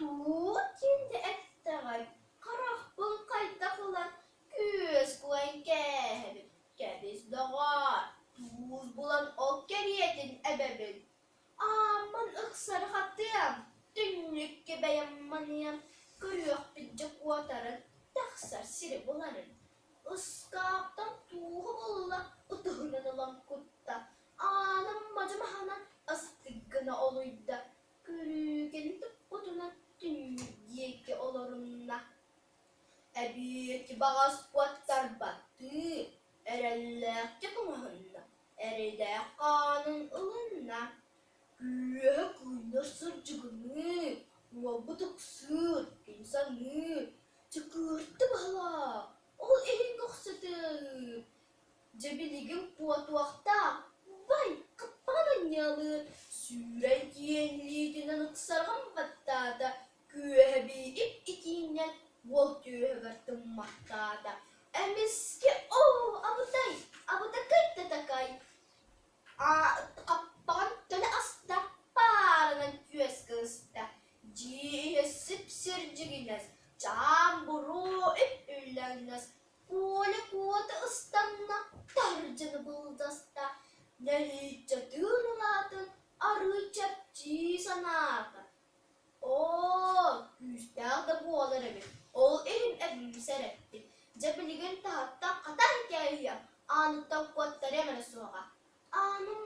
Туут диэн да эттэҕэй, харахпын хайдах ылан күөс куйан кээһэбин, кэбис доҕоор, туус булан ол кэриэтин эбэбин. Ааммын ыксары хатыам, түннүккэ бэйэм маныам, көрүөхпүт дьэ куотарын, тахсар сири буларын. Ыскааптан тууһу булла, ытыһынан ылан кутта, ааным мадьы маһынан астык гына олуйда, Көрүүкэни туппутунан түннүк диэки олорунна. Эбиэти баҕас куоттарбаттыы, эрэллээхтик оҥоһунна, эрэйдээх хаанын ылынна. Күөһэ кыынньар сырдьыгыныы, уолбут ыксыыр, кини саныыр, чыкыырты баһылаах, ол иһин көхсөтөр Дьэ билигин куотуохтаах, бай, хаппаҕын анньыалыыр, сүүрэн тиийэн илиитинэн ыксарҕан баттаата, күөһэбии ип-итиинэн уол түөһүгэр тыммахтаата. Эмискэ оо, абытай, абытакай да такай, хаппаҕын төлө аста, пааранан күөскэ ыста, дьиэ иһэ сип-сир дьигинэс, чаам буруо үп-үллэҥнэс, Коля куота ыстанна, таһырдьаны былдьаста, нэһииччэ тыын улаатан арыый чэпчии санаата. Оо, күүстээх да буолар эбит, ол иһин эбим сэрэттим. Дьэ билигин таһыттан хатан кээһиэм, ааныттан куоттарыам эрэ суоҕа. Ааным.